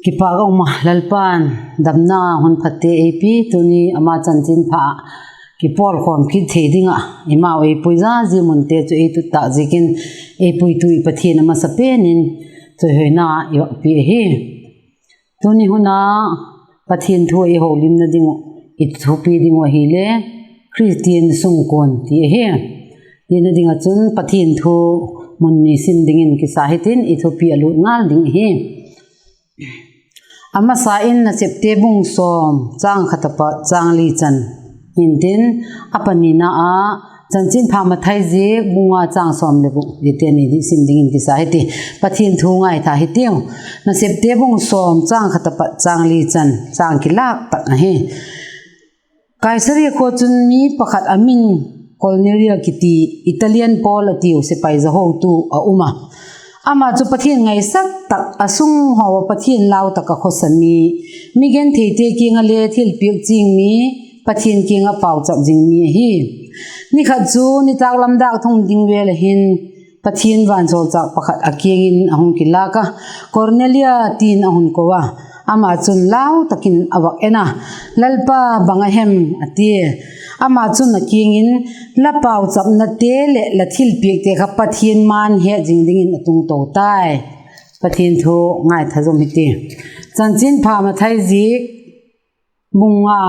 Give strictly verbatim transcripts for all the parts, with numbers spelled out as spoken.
Kipâk a um a, Lalpa'n damna hun phatte ei pi, tuni ama chanchinpha ah kipawlkhawm kit thei ding ah eimau ei pui za zia munte chu ei tut tâk ziakin, ei puitu i Pathian a masa pen in chawihoina i vak pi ahi. Tuni hun a Pathian thu ei holimna ding uh, i thupi ding uh ahile Khristian sungkuan ti ahi. Zia na ding ah chun Pathian thu mun ni sim dingin kisa hitin, i thupi a lut ngal ding ahi. A masa in Nasepte bung sawm, châng khat apat châng li chan intin, a panina ah Chanchinpha Mathai ziak bung nga châng sawm le guk, ziate ni sim dingin kisa hiti. Pathian thu ngaitha hitiu. Nasepte bung sawm, châng khat apat châng li chan, châng kilâk tak ahi. Kaisaria khua chun mi pakhat a min Kornelia kiti, Italian Paul a tiu, sepai zahotu a um a. Ama chu Pathian ngaisak tak, a sunghaw ah Pathian lau tak a khawsa mi, mi gentheite kiang ah le thilpiak ching mi, Pathian kiang ah pauchap zing mi ahi. Ni khat chu nitâk lam dâk thum ding vel ah hin, Pathian vansawlchâk pakhat a kiang in a hung kilâk a, Kornelia, ti'n a hun ko a. Ama chun lau tak in a vak en a, Lalpa, bang a hem? a tia. Ama chun a kiang in, La pauchapnate leh la thilpiakte kha Pathian ma'n het zing dingin a tung to tai. Pathian thu ngaitha zom hiti. Chanchinpha Mathai ziak bung nga,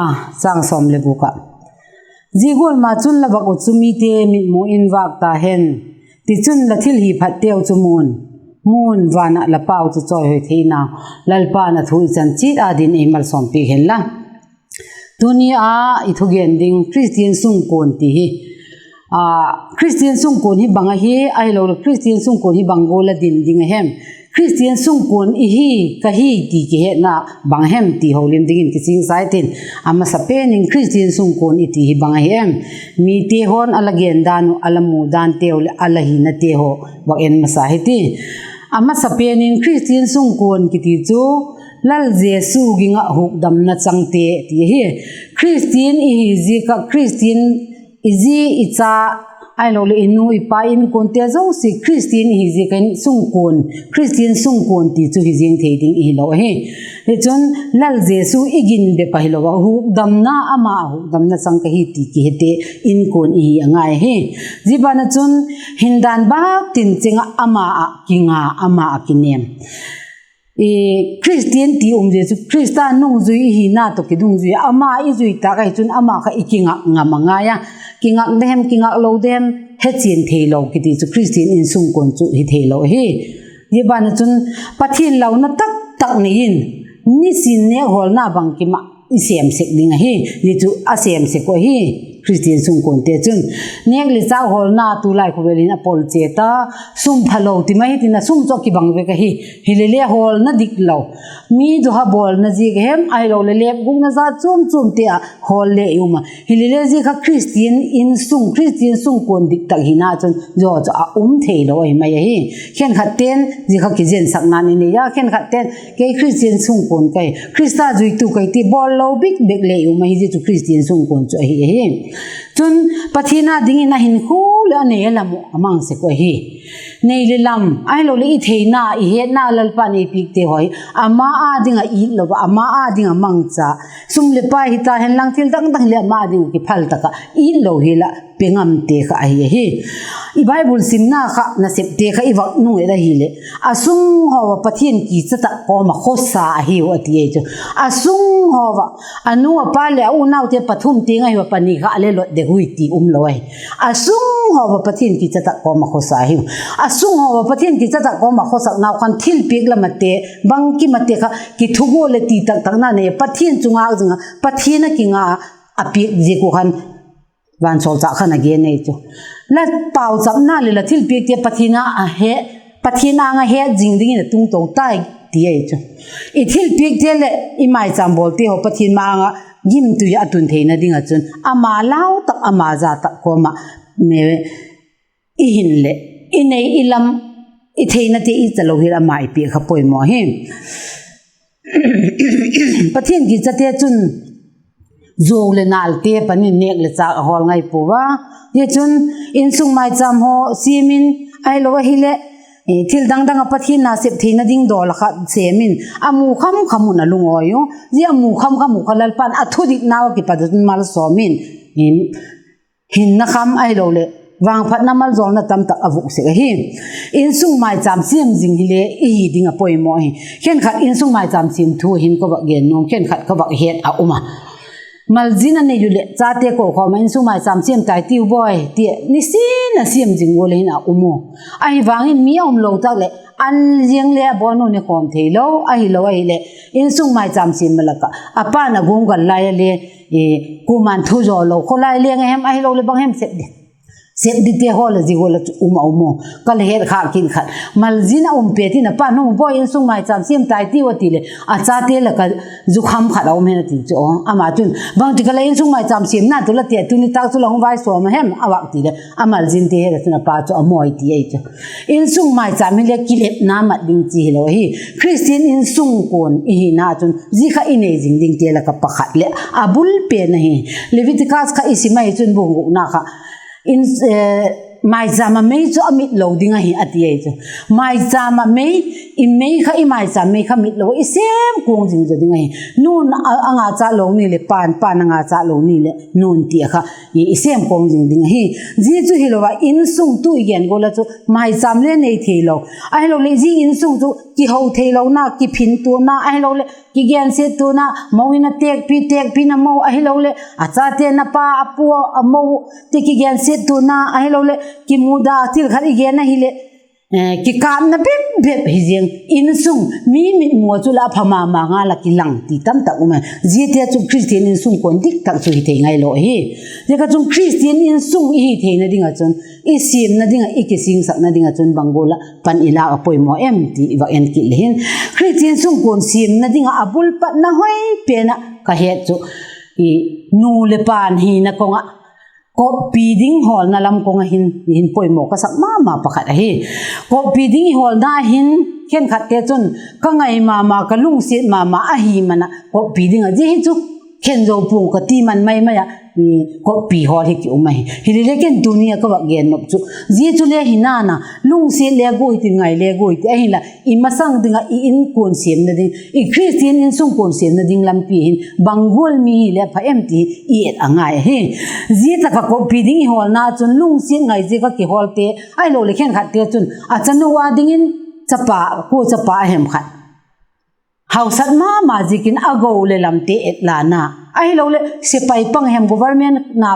châng sawm le guk ah, Zia gual ma chun la vak uh chu mite mitmu in vâk ta hen; tichun, la thil hi phatteu chu mu'n, mu'n van ah la Pau chu chawihoi theinau. Lalpa'n a thu i chan chiat â dingin ei malsawmpiak hen la. Tuni a i thugen ding Khristian sungkuan ti hi, Khristian sungkuan hi bang ahi, ahiloleh Khristian sungkuan hi bang gual a din ding a hem? Khristian sungkuan i hi, ka hi ti kihetna bang hem ti holim dingin kisingsa hitin. A masa pen in Khristian sungkuan i ti hi bang ahi em? Mite haw'n a la gen dan uh, a la mu danteu leh a la hinate haw vak en masa hiti. A masa pen in Khristian sungkuan kiti chu Lal Jesu ging ah hukdamna changte ti ahi. Khristian i hi ziak ah, Khristian i zi i cha, ahiloleh i nu i pa, inkuante zosia Khristian i hi ziak ah hin sungkuan, Khristian sungkuan ti chu hi ziang thei ding i hilo ahi. Hichun, Lal Jesu i gin bep ahilo ah, hukdamna, ama hukdamna chang ka hi ti kihete inkuan i hi a ngai ahi. Zia ban ah chun, hindan bâk tin cheng ah ama ah kinga, ama ah kinêm. Khristian ti um zia chu Khrista nungzui i hina tawh kidungzui, ama i zui tâk ahi chun ama kha i kingak ngam a ngai a. Kingak de hem, kingak lo de hem, hechian theilo kiti chu Khristian insungkuan chu hi theilo ahi. Zia ban ah chun Pathian launa taktak nei in, nisin nêk hawlna bangkim ah i sêm sek ding ahi. Zia chu a sêm sek uh ahi. Khristian sungkuante chun nêk leh châk hawlna tulai khawvel in a pawl chiat a, sum phalo ti mai hitin a, sum chu a kibang vek ahi. Hilele hawlna dik lo, mi zuha bawlna ziak a hem, ahiloleh lêp gukna zat chuam chuamte ah hawl le i um a. Hilele zia kha Khristian insung, Khristian sungkuan dik tak hina chun zia chu a um theilo ahi mai ahi. Khenkhatte'n zia kha kizensakna'n i nei a, khenkhatte'n kei Khristian sungkuan ka hi, Khrista zuitu ka hi ti bawl lo bik bek le i um ahi. Zia chu Khristian sungkuan chu ahi ahi. Chun, Pathian â dingin a hinkhua leh a nei a lam uh a mang sek uh ahi. Nei leh lam, ahiloleh i theina, i hetna, Lalpa'n ei piakte haw hi ama â ding ah it lo ah, ama â ding ah mangcha, sum leh pai hita henlang thil dang dang hileh ama â ding ah kiphal tak ah it lo hial ah pe ngamte kha ahi ahi. I Bible simna kha Nasepte kha i vak nung et ahileh, a sunghaw ah Pathian kicha tak kawm ah khawsa ahiu a ti ahi chu. A sunghaw ah, a nu a pa leh a unaute pathum tiang ahiu a, pani kha a le lot dek ui ti um lo ahi. A sunghaw ah Pathian kicha tak kawm ah khawsa ahiu. A sunghaw ah Pathian kicha tak kawm ah khawsak nau khan thilpiak lam ate, bangkim ate kha kithugual leh ti taktakna nei a, Pathian chu ngâk zing a, Pathian a kinga a, a piak ziak uh khan vansawlchâk khan a gen ahi chu. La pauchapna leh la thilpiakte Pathian âng ah het zing dingin a tung to tai ti ahi chu. I thilpiakte leh i maichâm bawlte haw Pathian ma-âng ah gimtui ah a tun theina ding ah chun ama lau tak, ama za tak kawm ah i hin leh i nei i lam, i theinate i cha lo hial ama i piak kha poimaw hi. Pathian kichate chun zuau leh nâlte pan in nêk leh châk a hawl ngai puau a. Tichun, insung maichâm haw siam in, ahilo ahileh thil dang dang ah Pathian nasep theina ding dawl ah kha sêm in a mu kham kham un a lungawi u. Zia a mu kham kham uh kha Lalpa'n a thudiknau ah kipat un malsawm in, hinna kham ahiloleh vangphatna maljawlna tamtak a vuk sek ahi. Insung maichâm siam zing hile i hi ding a poimaw ahi. Khenkhat insung maichâm siam thu hin ka vak gen nuam, khenkhat ka vak het a um a. Malzin a nei u leh chate kokhawm ah insung maichâm siam tai tiu bawi ti nisin a siam zing ua le hin a um u. Ahi vangin mi a um lo tak leh an ziang le a bawn u ne khawm theilo, ahilo ahileh insung maichâm siam ma lak ah a pa'n a guanggal lai a le kuama'n thu zaw lo, khawlai leng a hem ahiloleh bang hem sep di, sep dite hawl a zia gual ah chu um a um u. Ka le het khâk kit khat, malzin a um pet in a pa'n, hung bawi, insung maichâm siam tai tiu, a ti leh a chate lak ah zu kham khat a um hen a ti chu. Ama chun bangti kha la insung maichâm siamna tu la tia, tuni tâk chu la hung vaisawm a hem a vak ti leh a malzinte het a chun a pa chu a mawi ti ahi chu. Insung maichâm hile kilepna mat ding chi hilo ahi. Khristian insung kuan i hina chun zia kha i nei zing dingte lak ah pakhat leh a bul pen ahi. Leviticus kha i sim ahi chun bung gukna kha maichâm ah mei chu a mit lo ding ahi a ti ahi chu. Maichâm ah mei, i mei kha, i maichâm mei kha mit lo ah i sêm kuang zing zaw ding ahi. Nu'n a ngâchâk lo ni leh pa'n, pa'n a ngâchâk lo ni leh nu'n ti a kha i sêm kuang zing ding ahi. Zia chu hilo ah insung tu i gen gual ah chu maichâm le nei theilo, ahiloleh zia insung chu kiho theilona, kiphintuana ahiloleh kigensiattuana, mo in a têkpi, têkpi in a mo ahiloleh a chate'n a pa a pu a mo ti kigensiattuana ahiloleh kimuda thil khat i gen ahileh kikâpna bep bep hi ziang. Insung mi mitmu ah chu la a pha ma ma ngal ah kilang ti tamtak um a. Ziate chu Khristian insung kuan diktak chu hi thei ngailo ahi. Ziaka chun Khristian insung i hi theina ding ah chun, i siamna ding ah, i kisingsakna ding ah chun bang gual ah pan i lâk a poimaw em ti i vak en kit le hin, Khristian insung kuan siamna ding ah a bul patna hoi pen ah ka het chu nu leh pa'n hina kawng ah kawppi ding hawlna lam kawng ah hin, hin poimaw ka sak ma ma pakhat ahi. Kawppi ding i hawlna hin khenkhatte chun ka ngai ma ma, ka lungsiat ma ma ahi man ah kawppi ding ah, zia hi chu khen zo pua'ng ka ti man mai mai ah kawppi hawl hi ki um ahi. Hilele ken tuni ah ka vak gen nop chu, zia chu le hi nan a, lungsiat le guai tin, ngai le guai tin, ahinla i masang ding ah i inkuan siamna ding, i Khristian insung kuan siamna ding lampi hin bang gual mi hile pha em ti i et a ngai ahi. Zia tak ah kawppi ding i hawlna chun lungsiat ngai ziak ah kihawlte, ahiloleh khenkhatte chun a chanu â dingin chapa, kua chapa a hem khat hausat ma ma ziakin a go leh lamte et lana, ahiloleh sepai pang hem, government na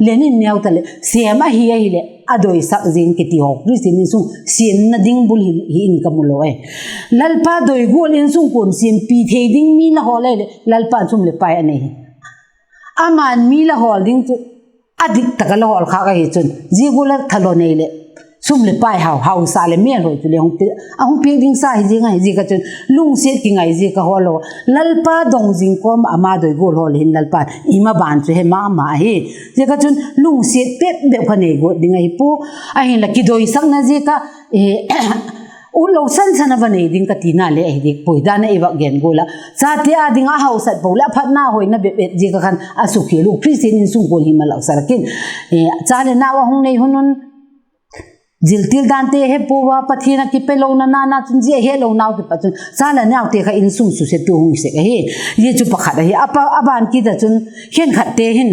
len in neu taleh sêm ahi, ahileh a doisak zing kiti haw, Khristian insung siamna ding bul hi in ka mu lo e. Lalpa doi gual insung kuan siampi thei ding mi la hawl ahileh Lalpa'n sum leh pai a nei hi. Ama'n mi la hawl ding chu a dik tak ah la hawl khâk ahi chun, zia gual ah thalo nei leh sum leh pai hau, hausa leh mêlhoi chu le a hung piak ding sa hi zing ahi. Ziaka chun lungsiat kingai ziak a hawl lo, Lalpa dong zing kawm ah ama doi gual hawl hin Lalpa'n i maban chu he ma ma ahi. Ziaka chun lungsiat bep bep kha nei guat ding ahi pua, ahinla kidoisakna ziak ah utlo san san a va nei ding ka tina le ahi dik puai. Dan ah i vak gen gual ah chate â ding ah hausat po leh a phatna hoina bep et ziak ah khan a sukhial u Khristian insung kuan hi malak sa lakin, cha leh nau a hung nei hun un ziltil dante he pua a, Pathian ah kipelona na na chun zia hetlonau kipat chun cha leh naute kha insung susetu hung sek ahi. Zia chu pakhat ahi. A ban kit ah chun khenkhatte hin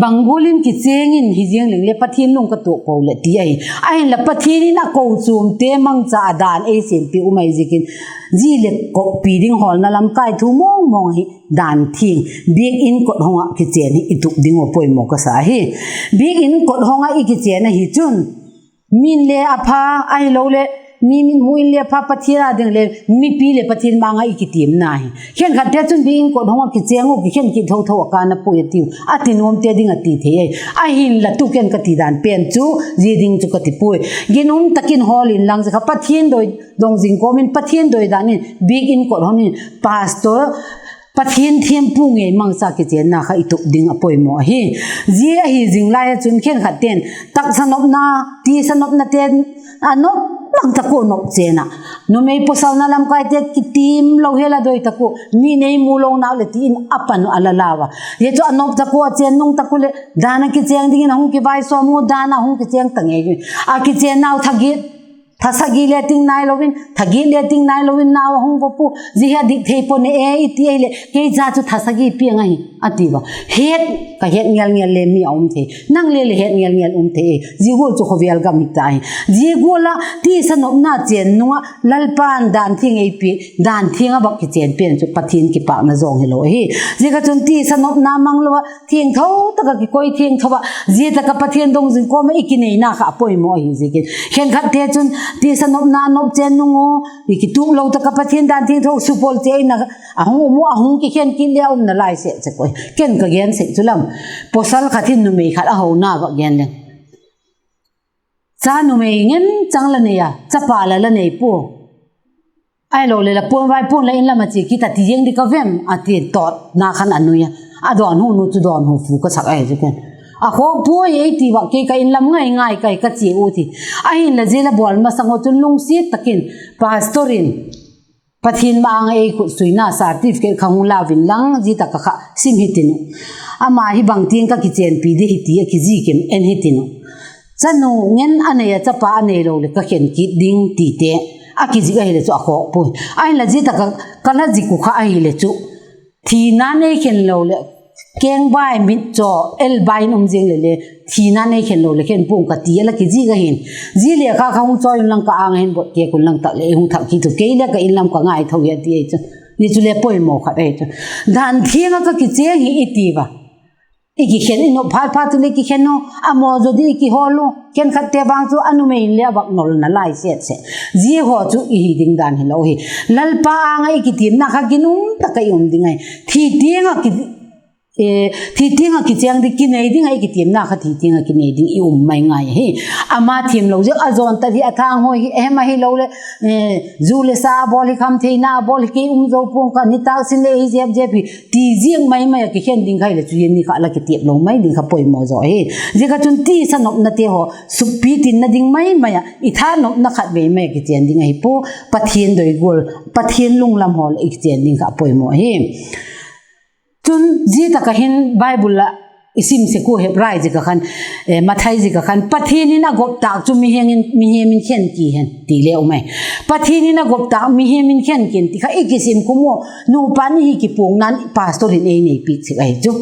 bang gual in kichêng in hi ziang leng le Pathian lung ka tuak po leh ti ahi. Ahinla Pathian in a kochuamte mangcha a dan ei siampi um ahi ziakin, zia leh kawppi ding hawlna lamkai thu mawng mawng ahi. Dan thiang, biakin kot hong ah kichên hi i tup ding uh poimaw ka sa ahi. Biakin kot hong ah i kichên ahi chun, min le a pha, ahiloleh mi mitmu in le a pha, Pathian â ding le mipi leh Pathian ma-âng ah i kitiamna hi. Khenkhatte chun biakin kot hong ah kichêng uh kikhen kit tho tho a kâna puai a tiu, a ti nuamte ding a ti thei ahi. Ahinla tu ken ka ti dan pen chu zia ding chu ka ti puai. Ginum tak in hawl inlang, zia kha Pathian doi dong zing kawm in, Pathian doi dan in biakin kot hong in pastor, Pathian thiampu ngei mangcha kichênna kha i tup ding a poimaw ahi. Zia ahi zing lai ah chun khenkhatte'n taksa nopna, tisa nopnate'n a nop mang tak ua nop chên ah, numei pawsalna lamkaite kitiam lo hel a doi tak ua, mi'n ei mu lo nau leh ti in a pan uh a la lau a. Zia chu a nop tak ua a chên nung tak uh leh dan ah kichêng dingin a hung kivaisawm u, dan ah hung kichêng ta ngei. A kichênnau thagiat Thasagi le ting nailo in, thagit le ting nailo in nau a hung va pua, zia hi a dik thei pua ne e i ti ahileh, kei cha chu thasagi piang ahi, a ti ua. Het, ka het ngel ngel le mi a um thei. Nang le le het ngel ngel um thei e. Zia gual chu khawvel gam hi ta hi. Zia gual ah tisa nopna chên nung ah Lalpa'n dan thiang ei pia, dan thiang ah vak kichên pen chu Pathian kipâkna zawng hilo ahi. Zia kha chun tisa nopna mang lo ah thiangtho tak ah kikoi thiangtho ah, zia tak ah Pathian dong zing kawm ah i kineina kha a poimaw ahi ziakin. Khenkhatte chun tisa nopna nop chên nung u, i kitup lo tak ah Pathian dan thiangtho supawl chêna a hung um u, a hung kikhen kit le a umna lai sek sek ui. Ken ka gen sek chu lam, pawsal khat hin numei khat a hona va gen leng, cha numei ngen chang la nei a, chapa la la nei pua, ahiloleh la puan vai puan la in lam a chia kit a ti ziang ding ka vem, a ti tawtna khan a nui a. A dawnhu nu chu dawnhu fu ka sak ahi chu ken. A khawk puai ei ti ua, kei ka in lam ngai ngai kai ka chia u ti. Ahinla zia la bawl masang u chun lungsiat tak in pastor in Pathian ma-âng ah ei khut suina certificate kha hung lau inlang, zia tak ah kha sim hitin u, ama hi bangtiang ka kichenpi di hi ti a kizik in en hitin u. Chanu ngen a nei a chapa a neilo leh ka khen kit ding tite a kizik ahileh chu a khawk puai. Ahinla zia tak ah ka la zik u kha ahileh chu, thina'n ei khen lo leh, kengbai mit chaw elbai in um ziang leh le, thina'n ei khen lo leh khen pua'ng ka ti a la kizik ahi'n. Zia leh kha kha hung chawi unlang ka âng ah hin bot kek unlang tak leh ei hung thak kit u, kei le ka in lam ka ngai tho hi a ti ahi chu. Zia chu le poimaw khat ahi chu. Dan thiang ah ka kichêng hi i ti ua, i kikhen i nop phat phat chu le kikhen u, a maw zaw di i kihawl u, khenkhatte vang chu a numei in le a vak nolna lai set sek. Zia haw chu i hi ding dan hilo hi. Lalpa âng ah i kitiamna kha ginum tak ah i um ding ahi. Thi tiang ah ki, thi tiang ah kichêng ding, kinei ding ah i kitiamna kha thi tiang ah kinei ding i um mai ngai ahi. Ama thiamlo ziak a zawn ta hi, a thanghawi hi, hem ahiloleh zu le sa bawl hi, kham theina bawl hi, kei um zo pua'ng ka, nitâk sin le ei zep zep hi ti ziang mai mai ah kikhen ding kha hileh chu, zia ni kha la kitiap lo mai ding kha poimaw zaw ahi. Zia kha chun tisa nopnate haw sukpi tinna ding mai mai ah, i tha nopna khatvei mai ah kichên ding ahi pua. Pathian doi gual, Pathian lunglam haw leh i kichên ding kha a poimaw ahi. Chun zia tak ah hin Bible ah i sim sek ua, Hebrai zik ah khan, Mathai zik ah khan, Pathian in a gop tâk chu mihem in, mihem in khen ki hen ti le um ai. Pathian in a gop tâk mihem in khen ki hen ti kha i kisim khum ua, nupa ni hi kipuangna'n pastor in ei neipiak sek ahi chu.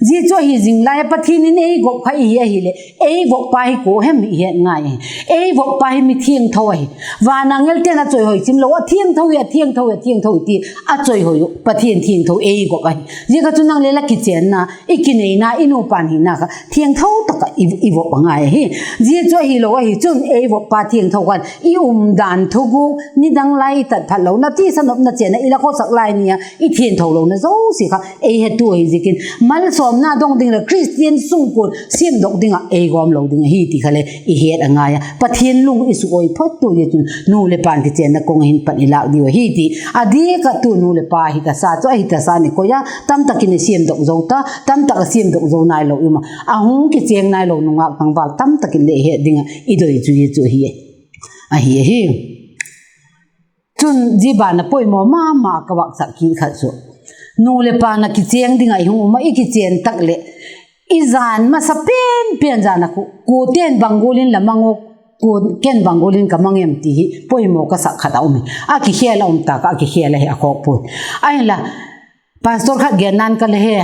Zia chu ahi zing lai a, Pathian in ei gop kha i hi ahileh, ei vop pa hi kua hem i het ngai ahi. Ei vop pa hi mi thiangtho ahi. Van angelte'n a chawihoi chimlo a, thiangtho hi, a thiangtho hi, a thiangtho hi ti a chawihoi uh, Pathian thiangtho ei gop ahi. Zia kha chu nang le la kichênna, i kineina, i nupa hina kha thiangtho tak ah i, i vop a ngai ahi. Zia chu ahilo ahi chun ei vop pa thiangtho khan i umdan thuguk, nidang lai i tat phat lona, tisa nopna chênna i la khawsak lai ni a i thiangtho lona zosia kha ei hetu ahi ziakin, malsawmna dong ding leh Khristian sungkuan siamdok ding ah ei gawm lo ding ahi ti kha le i het a ngai a. Pathian lung i suk oi phot tu hi chun nu leh pa'n kichênna kong ah hin pan i lâk diu ahi ti a diak ah, tu nu leh pa hi tasa chu ahi tasa ni koi a, tamtak in i siamdok zo ta, tamtak a siamdok zo nailo i um a, a hung kichêng nailo nungâk tangval tamtak in le i het ding ah i doi chu hi chu ahi, ahi ahi. Chun zia ban a poimaw ma ma ka vak sak kit khat chu, nu leh pa'n a kichêng ding ah i hung um ah, i kichên tak leh, i jan masa pen pen jan a khu kuate'n bang gual in la mang u, kua, ken bang gual in ka mang em ti hi poimaw ka sak khat a um hi. A kikhel a um tâk ah, a kikhel ahi, a khawk puai. Ahinla, pastor khat genna'n ka le he,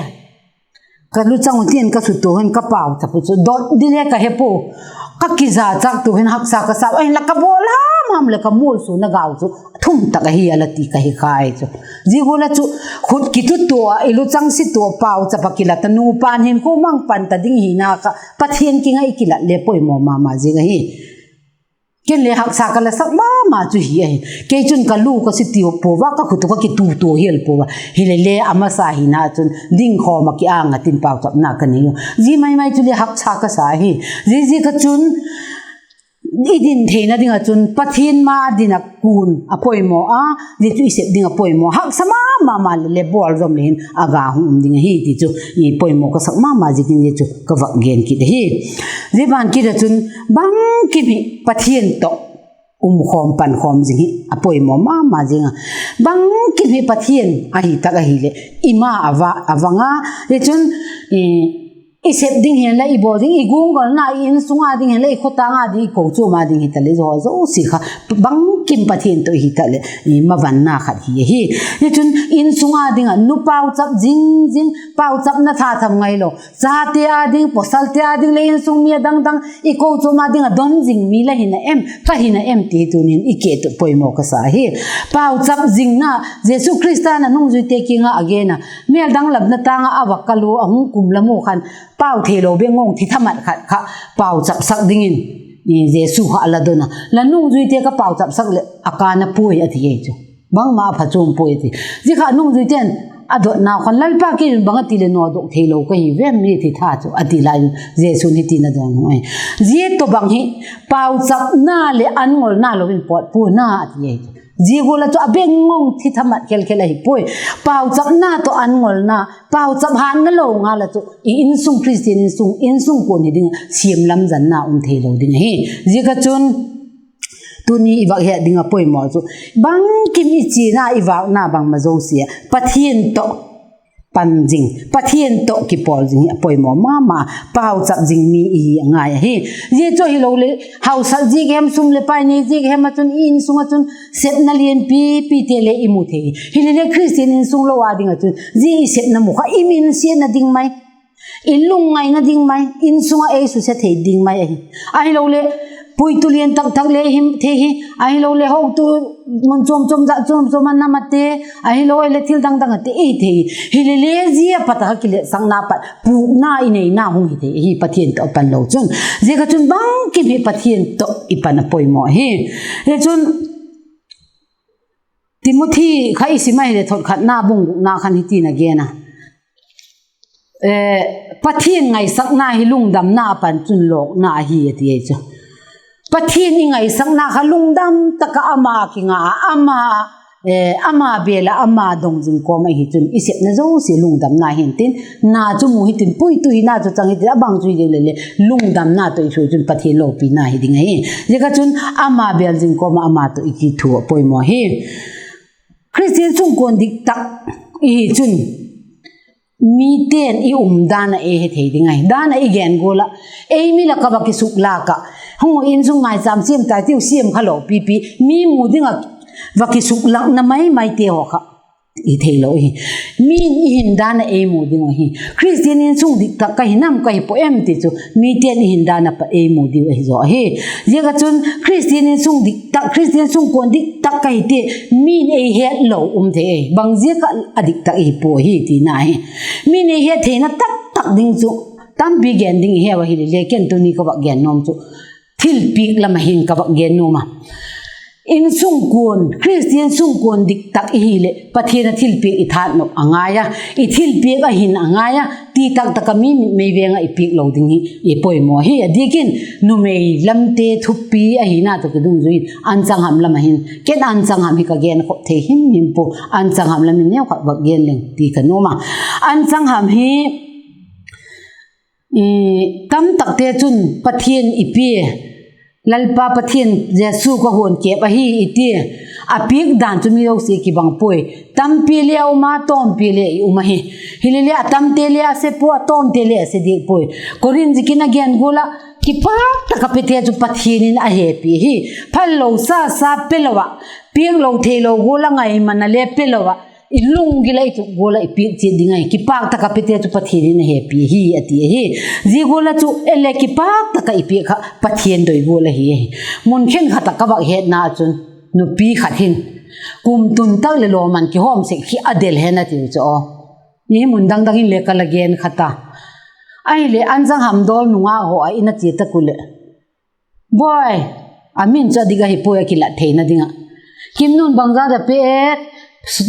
ka luchang u tin ka sutua hin ka pauchap u chu dot ding le ka he pua, ka kizachâk tu hin haksa ka sa, ahinla ka bawl ham ham leh ka mualsuana gau chu thum tak ahi a la ti ka hi khai chu. Zia gual ah chu khut kitutua ah, i luchang situa pauchap ah kilat a, nupa'n hinkhua mang pan ta ding hina kha Pathian kiang ah i kilat le poimaw ma ma zing ahi. Ken le haksa ka la sak ma ma chu hi ahi. Kei chun ka lu ka situa pua a, ka khut u ka kitutua hial pua a, hile le a masa hina chun ding khawm ah kiang ah tin pauchapna ka nei u. Zia mai mai chu le haksa ka sa ahi. Ziaziak ah chun i din theina ding ah chun Pathian ma din a kun a poimaw a, zia chu i sep ding a poimaw, haksa ma ma ma le le bawl zom le hin a ga hung um ding ahi ti chu i poimaw ka sak ma ma ziakin zia chu ka vak gen kit ahi. Zia ban kit ah chun bangkim hi Pathian tawh um khawm pan khawm zing hi a poimaw ma ma zing a. Bangkim hi Pathian ahi tak ahileh i ma a va, a vang a, zia chun, i, i sep ding hi'n la, i bawl ding, i gunggolna, i insung â ding hi'n la, i khawtâng â ding, i kochuam â ding hitaleh, zia zosia kha bangkim Pathian tawh i hi taleh, i mavanna khat hi ahi. Hichun insung â ding ah nu pauchap zing zing, pauchapna tha tham ngailo, chate â ding, pawsalte â ding leh insung mi a dang dang, i kochuam â ding ah don zing mi la hina em, ka hina em ti tunin i kiang ah poimaw ka sa hi. Pauchap zingna, Jesu Khrista'n a nungzuite kiang ah a gen a, mêl danglamna tâng ah a va kal ua, a hung kum lam u khan, pau theilo bengngong thi thamat khat kha pauchapsak dingin Jesu kha a la don a, la nungzuite ka pauchapsak leh a kâna puai a ti ahi chu. Bangma a phachuam puai a ti. Zia kha nungzuite'n a dotnau khan, Lalpa, kei un bang a ti leh nawdok theilo ka hi vem, mi thi tha chu, a ti lai in Jesu'n hiti'n a dawn u ahi. Zia tawhbang hi pauchapna leh an ngolna lo in pawt pua'n a ti ahi chu. Zia gual ah chu a bengngong thi thamat khel khel ahi puai. Pauchapna tawh an ngolna, pauchap hâtna lo ngal ah chu i insung, Khristian insung, insung kuan hi ding ah siam lamzanna um theilo ding ahi. Ziak ah chun tuni i vak het ding ah poimaw chu, bangkim i chiana, i vâkna bangma zosia Pathian tawh pan zing, Pathian tawh kipawl zing hi a poimaw ma ma, pauchap zing mi i hi a ngai ahi. Zia chu ahiloleh hausak ziak hem, sum leh pai nei ziak hem ah chun i insung ah chun sepna lianpipite le i mu thei. Hileleh Khristian insung lo â ding ah chun zia i sepna mu kha i minsiatna ding mai, i lungngaina ding mai, insung ah ei susia thei ding mai ahi. Ahiloleh puitu lian tak tak le hi thei hi, ahiloleh hotu mun chuam chuam, jat chuam chuam a nam ate, ahilo ahileh thil dang dang ate i thei. Hileleh zia pat a kiletsakna pat pûkna i neina hung hi thei ahi, Pathian tawh pan lo chun. Ziak ah chun bangkim hi Pathian tawh i pan a poimaw ahi. Hichun Timothi kha i sim ahileh, thot khatna bung gukna khan hiti'n a gen a, Pathian ngaisakna hi lungdamna a pan chun lawkna ahi, a ti ahi chu. Pathian i ngaisakna kha lungdam tak ah ama kinga a, ama, ama bêl ah ama dong zing kawm ahi chun i sepna zosia lungdamna hintin, na chu mu hitin, puitu hina chu chang hitin, a bang chu hi ding leh le lungdamna tawh i thu chun Pathian lopina hi ding ahi. Ziak ah chun ama bêl zing kawm ah ama tawh i kithu a poimaw hi. Khristian sungkuan dik tak i hi chun mite'n i umdan ah ei he thei ding ahi. Dan ah i gen gual ah, ei mi lak ah va kisuklâk ah, hung, insung maichâm siam tai tiu, siam kha lo pipi, mi mu ding ah va kisuklâkna mai maite haw kha i theilo hi. Mi'n i hindan ah ei mu ding uh ahi. Khristian insung dik tak ka hi nam ka hi pua em ti chu mite'n i hindan ah pat ei mu diu ahi zaw ahi. Ziak ah chun Khristian insung dik tak, Khristian sungkuan dik tak ka hi ti mi'n ei het lo um thei ahi. Bang ziak ah a dik tak i hi pua ahi tina hi. Mi'n ei het theina tak tak ding chu tampi gen ding i heu ahileh le, ken tuni ka vak gen nuam chu thilpiak lam ah hin ka vak gen nuam a. Insungkuan, Khristian sungkuan dik tak i hileh Pathian a thilpiak i that nop a ngai a, i thilpiak a hin a ngai a, ti tak tak ah mi mitmei veng ah i piak lo ding hi i poimaw hi. A diak in numei lamte thupi ahina tawh kidungzui in anchang ham lam ah hin, ken anchang ham hi ka gen khop thei him him pua, anchang ham lam in neukhat vak gen leng ti ka nuam a. Anchang ham hi tamtakte chun Pathian i pia, Lalpa Pathian Jesu ka huan kep ahi i tia, a piak dan chu mi zosia kibang puai. Tampi le a um a, tawmpi le i um ahi. Hileleh a tamte le a se pua, a tawmte le a se diak puai. Korinth ziakin a gen gual ah, kipâk tak ah pete chu Pathian in a hepi hi. Phallo sa sa pe lo ah, piaklo theilo gual ah ngaimana le pe lo ah, i lunggil ah i tuk gual ah i piak chiat ding ahi. Kipâk tak ah pete chu Pathian in a hepi hi a ti ahi. Zia gual ah chu ei le kipâk tak ah i piak kha Pathian doi gual ahi ahi. Mun khenkhat ah ka vak hetna chun nupi khat hin kum tun tak leh lawman kihawm sek khi a del hen a tiu chu aw. Ni mun dang dang in le ka la gen khat a, ahileh anchang ham dawl nungak haw ah in a chia tak uh leh, Boi, a min chu a dik ahi puai a kilat theina ding ah. Kimnu'n bangzat a pe e,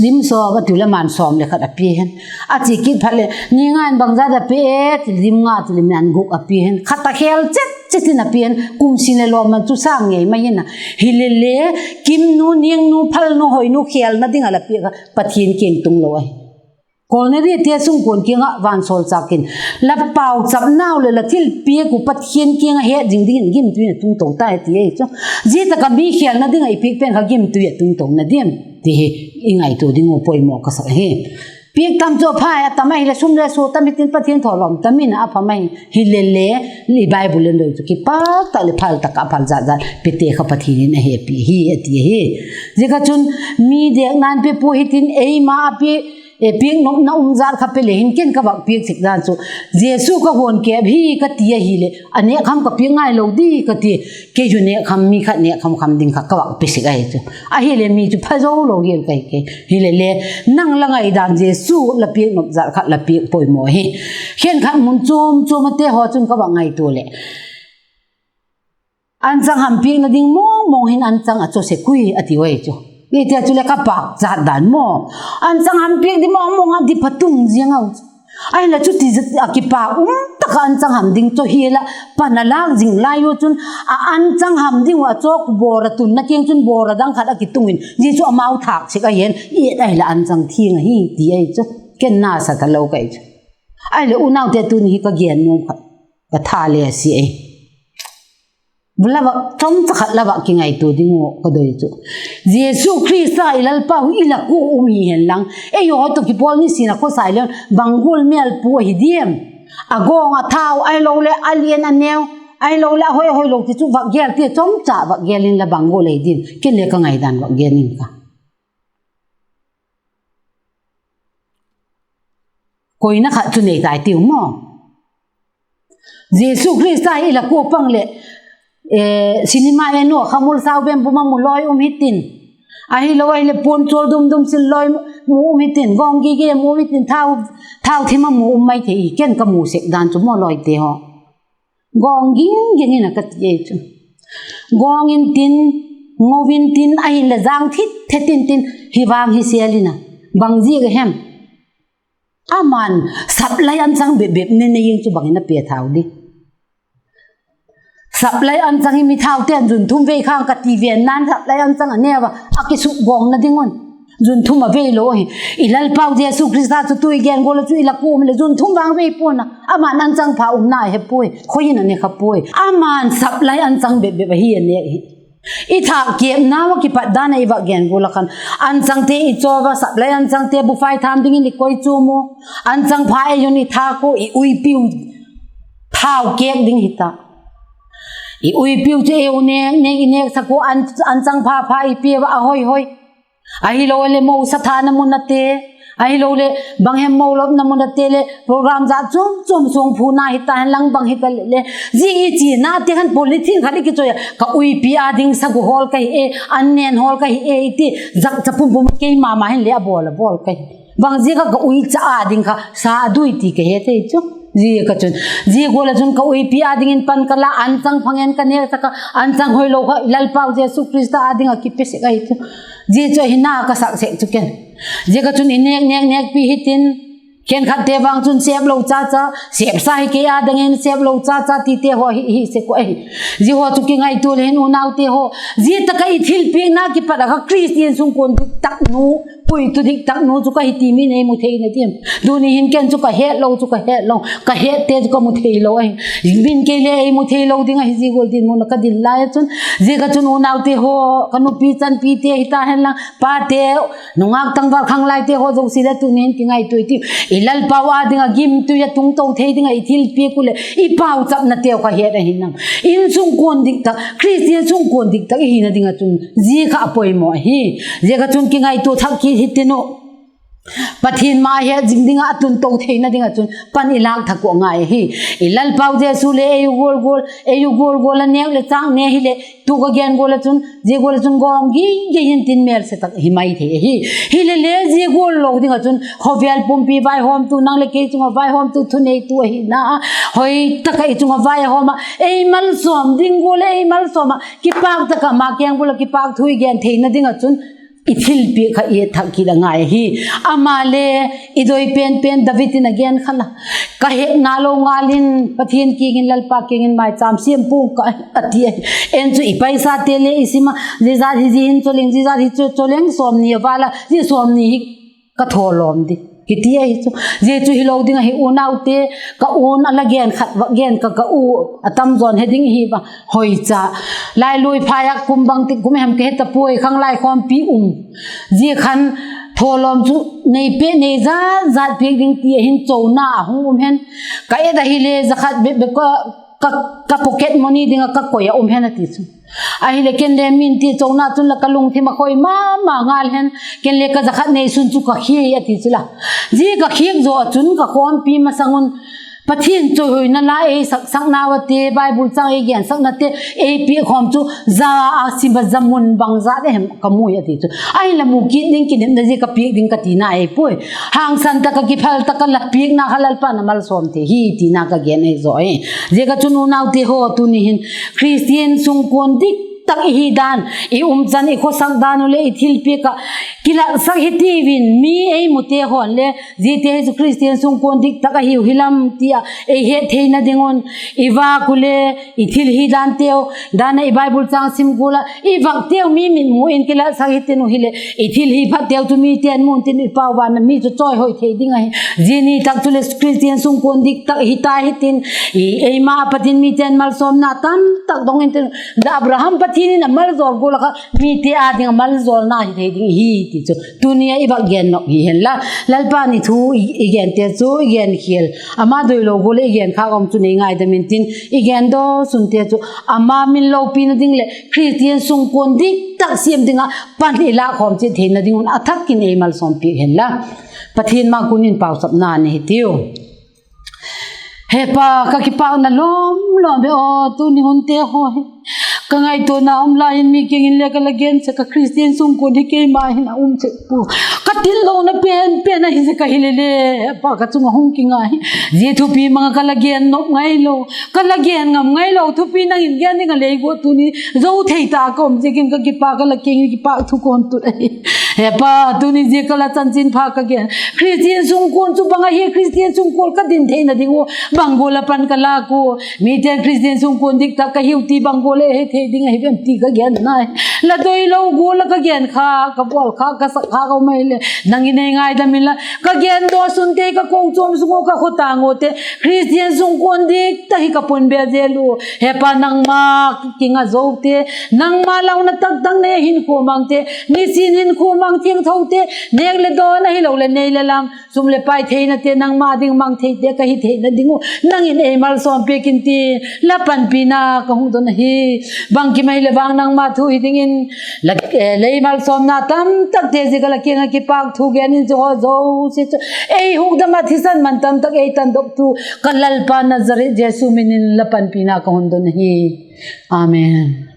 lim sawm a tiu leh aman sawm leh khat a pia hen. A chia kit phat leh, Ninga'n bangzat a pe e, lim nga ti leh aman guk a pia hen. Khat a khêl chet chet in a pia hen. Kum sin leh lawman chu sâng ngei mai hin a. Hileleh Kimnu, Ningnu, Phalnu, Hoinu khelna ding ah la piak kha Pathian kiang tung lo ahi. Korneliate sungkuan kiang ah vansawlchâk in, la pauchapnau leh la thilpiak uh Pathian kiang ah het zing dingin gimtui in a tung to tai a ti ahi chu. Zia tak ah mi khelna ding ah i piak pen kha gimtui a tung to na diam ti hi i ngaitua ding uh poimaw ka sak ahi. Piak tam chu a pha, a tam ahileh sum le sua tam hitin Pathian thawlawm tam in a pha mai. Hilele, i Bible in doi chu kipak tak leh phal tak ah phal zat zat pete kha Pathian in a hepi hi a ti ahi. Zia kha chun mi dêkna'n pe pua hitin eima a pi, e, piak nopna um zat kha pe le hin ken ka vak piak sek dan chu Jesu ka huan kep hi ka ti ahileh, a nêk kham ka piak ngailo di ka ti. Kei chu nêk kham, mi khat nêk kham kham ding kha ka vak pe sek ahi chu. Ahileh mi chu pha zo lo hial ka hi kei. Hilele, nang la ngaidan Jesu la piak nop zat kha la piak poimaw hi. Khenkhat mun chuam chuam ate haw chun ka vak ngaitua leh, anchang ham piakna ding mawng mawng hin anchang a chaw sek ui a ti ui chu. Itia chuleh ka pâk zat dan maw, anchang ham piak ding mawng mawng a di pha tung ziang au. Ahinla chuti zat a kipâk um tak ah anchang ham ding chaw hial ah pan a lâk zing lai u chun, a anchang ham ding uh a chawk bawr a tunna kiang chun bawr a dang khat a kitung in, zia chu amau thâk sek ahi, et ahileh anchang thiang ahi ti ahi chu. Ken nasa talo ka hi chu. Ahileh unaute, tuni hi ka gen nuam khat ka tha le a si ahi. La vak, chomcha khat la vak kingaitua ding uh ka doi chu, Jesu Khrista i Lalpa hi i lak ua um hi hen lang, eihaw tawh kipawl nisin a khawsa i le bang gual mêl pu ahi diam? A gawng, a thau, ahiloleh a lian a neu, ahiloleh a hoi a hoilo ti chu vak gel ti, chomcha vak gel inla bang gual ahi diam? Ken le ka ngaidan vak gen ing ka. Koina khat chu nei tai tiu maw. Jesu Khrista hi i lak ua pang leh, eh, cinema en u a khamul sau bem bum a mu lawi um hitin, ahilo ahileh puan chual dum dum sil lawi mu um hitin, gawng gige mu um hitin, thau, thau thim a mu um mai thei hi, ken ka mu sek dan chu maw lawite haw. Gawng ging ging in a ka ti ei chu. Gawng intin, ngo intin, ahinleh zâng thit thet intin, hi vang hi sel in a. Bang ziak a hem? Ama'n sap lai anchang bep bep ne nei ing chu bang in a pe thau di? Sap lai anchang hi mi thauten zun thum vei khang ka ti venna'n sap lai anchang a neu a, a kisukgawngna ding un. Zun thum a vei lo ahi. I Lalpau Jesu Khrista chu tu i gen gual ah chu i lak ua um leh zun thum vang vei pua'n a. Ama'n anchang pha umna a he puai, khoi in a ne kha puai. Ama'n sap lai anchang bep bep ahi a nêk hi. I thâk kêpna a kipat dan ah i vak gen gual ah khan, anchangte i chaw a, sap lai anchangte buphai tham dingin i koi chuam u. Anchang pha ei un i thâk u, i uipiu thau kêk ding hi ta. I uipiu chu ei u nêk nêk i nêksak ua, an, anchang pha pha i pia a, a hoi hoi. Ahiloleh mo sa thana mun ate, ahiloleh bang hem mo lopna mun ate leh program zat chuam chuam suang phuna hi ta hen lang bang hi ta leh le, zia i chianate khan polythene khat i kichoi a, ka uipi â ding sagu hawl ka hi e, an nen hawl ka hi e i ti, zakcha pum pum keima ma hin le a bawl a bawl ka hi. Bang ziak a ka uicha â ding kha sa a dui ti ka he thei chu. Zia ka chun, zia gual ah chun ka uipi â dingin pan ka la, anchang pha ngen ka nêksak a, anchang hoilo kha i Lalpau Jesu Khrista â ding ah kipe sek ahi chu. Zia chu ahi na ka sak sek chu ken. Zia ka chun i nêk nêk nêkpi hitin, khenkhatte vang chun seplo cha cha, sepsa hi kei â dingin seplo cha cha tite haw hi, hi sek uh ahi. Zia haw chu kingaitua le hin unaute haw, zia tak ah i thilpiakna kipat ah kha Khristian sungkuan diktak nu, puitu diktak nu chu ka hi ti mi'n ei mu theina diam? Tuni hin ken chu ka hetlo chu ka hetlo, ka hette chu ka mu theilo ahi. Min kei le ei mu theilo ding ahi zia gual dinmun ah ka ding lai ah chun. Zia ka chun unaute haw, ka nupi chanpite hi ta hen lang, pate, nungak tangval khanglaite haw zosia le tuni hin kingaitua i tiu. I Lalpau â ding ah gimtui a tungto thei ding ah i thilpiak u leh i pauchapnateu kha het ahi nam? Insungkuan diktak, Khristian sungkuan diktak i hina ding ah chun zia kha a poimaw ahi. Zia ka chun kingaitua thak kit hitin u. Pathian ma het zing ding ah a tunto theina ding ah chun pan i lâk thak uh a ngai ahi. I Lalpau Jesu le ei u gual gual, ei u gual gual a nêk leh châk ne hileh, tu ka gen gual ah chun, zia gual ah chun gawng ging ging in tin mêl se tak hi mai thei ahi. Hilele zia gual lo ding ah chun khawvel pumpi vaihawmtu, nang leh kei chung ah vaihawmtu, thuneitu ahina, hoi tak ah i chung ah vaihawm ah ei malsawm ding gual leh ei malsawm ah kipâk tak ah ama kiang gual ah kipâk thu i gen theina ding ah chun i thilpiak kha i thak kit a ngai ahi. Ama le i doi pen pen David in a gen kha la, ka hekna lo ngal in Pathian kiang in, Lalpa kiang in maichâm siam pua'ng ka, a ti ahi. En chu i paisate le i sim a, zia zat hi zia hin chaw leng, zia zat hi chaw leng, sawmni a val a, zia sawmni hi ka thaw lawm di, kiti ahi chu. Zia chu hilo ding ahi unaute, ka u'n a la gen khat vak gen ka, ka u a tamzaw in he ding hi va, hoicha. Lailui phai ah kum bangtik kum hem ka he ta puai, khanglai khawmpi um. Zia khan thawlawm chu nei pe, nei zat zat piak ding ti a hin chona a hung um hen. Ka et ahile za khat bep bep ka, ka, ka pocket money ding ah ka koi a um hen a ti chu. Ahile ken le min ti chona chun la ka lungthim a khoi ma ma ngal hen. Ken le ka za khat neisun chu ka khia a ti chu la. Zia ka khiak zaw ah chun ka khawmpi masang un Pathian chawihoina la ei saksaknau a te, Bible chang ei gensakna te, ei piak khawm chu za a sim a za mun bangzat a hem ka mu a ti chu. Ahinla mu kit ding kinepna zia ka piak ding ka tina ei puai. Hangsan tak ah kiphal tak ah la piakna kha Lalpa'n a malsawm thei hi tina ka gen ahi zaw hi. Ziak a chun unaute haw tuni hin Khristian sungkuan dik tak i hi dan, i umchan i khawsak dan uh leh i thilpiak ah kilatsak hi tiu in mi ei mute haw'n le ziate hi chu Khristian sungkuan dik tak ahiu hi lam ti ah ei het theina ding un i vak uh le i thil hi danteu, dan ah i Bible chang sim gual ah i vakteu mi mitmu in kilatsak hi tin uh hileh i thil hi phatteu chu mite'n mu intin i pau van ah mi chu chawihoi thei ding ahi. Zia ni tak chuleh Khristian sungkuan dik tak hi ta hitin, i eima a pat in mite'n malsawmna tamtak dong intin, la Abraham Pathian in a maljawl gual ah kha mite â ding ah maljawlna hi thei ding hi ti chu tuni ah i vak gen nop hi hen la. Lalpa'n i thu i, i gente chu i genkhial, ama doilo gual ah i genkhâk um chu nei ngaidam intin, i gen daw sunte chu ama min lopina ding leh Khristian sungkuan dik tak siam ding ah pan i lâk khawm chiat theina ding un a thak in ei malsawm piak hen la. Pathian ma kun in pauchapna nei hitiu. He Pa, ka kipâkna lawm lawm e aw, tuni hunte haw hi ka ngaituana um lai in mi kiang in le ka la gen sek a, Khristian sungkuan hi keima hin a um sek pua. Ka tillona pen pen ahi sek a hile le, Pa, ka chung ah hung kinga hi. Zia thupi mang ah ka la gen nop ngailo, ka la gen ngam ngailo thupi nang in gen ding a lei guat tuni zo thei ta ka um ziakin ka kipâk a, la kiang in kipâk thu ka hun tut ahi. He Pa, tuni zia ka la chanchinpha ka gen, Khristian sungkuan chu bang ahi, Khristian sungkuan ka din theina ding uh bang gual a pan ka lâk ua, mite'n Khristian sungkuan dik tak ka hiu ti bang gual a he thei ding ahi vem ti ka gen nai. La doilo gual ah ka gen kha, ka bawl kha, ka sak kha ka um ahileh nang in ei ngaidam inla, ka gen daw sunte, ka kochuam sung ua, ka khawtâng uate Khristian sungkuan dik tak hi ka pun be zel ua, he Pa, nangma kinga zote, nangma launa tak tak nei hinkhua mangte, nisin hinkhua mang thiangthote, nêk leh dawn ahiloleh nei leh lam, sum leh pai theinate, nangma ding mang theite ka hi theina ding uh nang in ei malsawm piak intin, la panpina ka hung don ahi. Bangkim ahileh vang nangma thu hi dingin, la, eh, lei malsawmna tamtakte ziak a la kiang ah kipâk thu gen in, zia haw zosia chu ei hukdam ah thisan man tamtak ei tandoktu ka Lalpa Nazareth Jesu min in la panpina ka hung don ahi. Amen.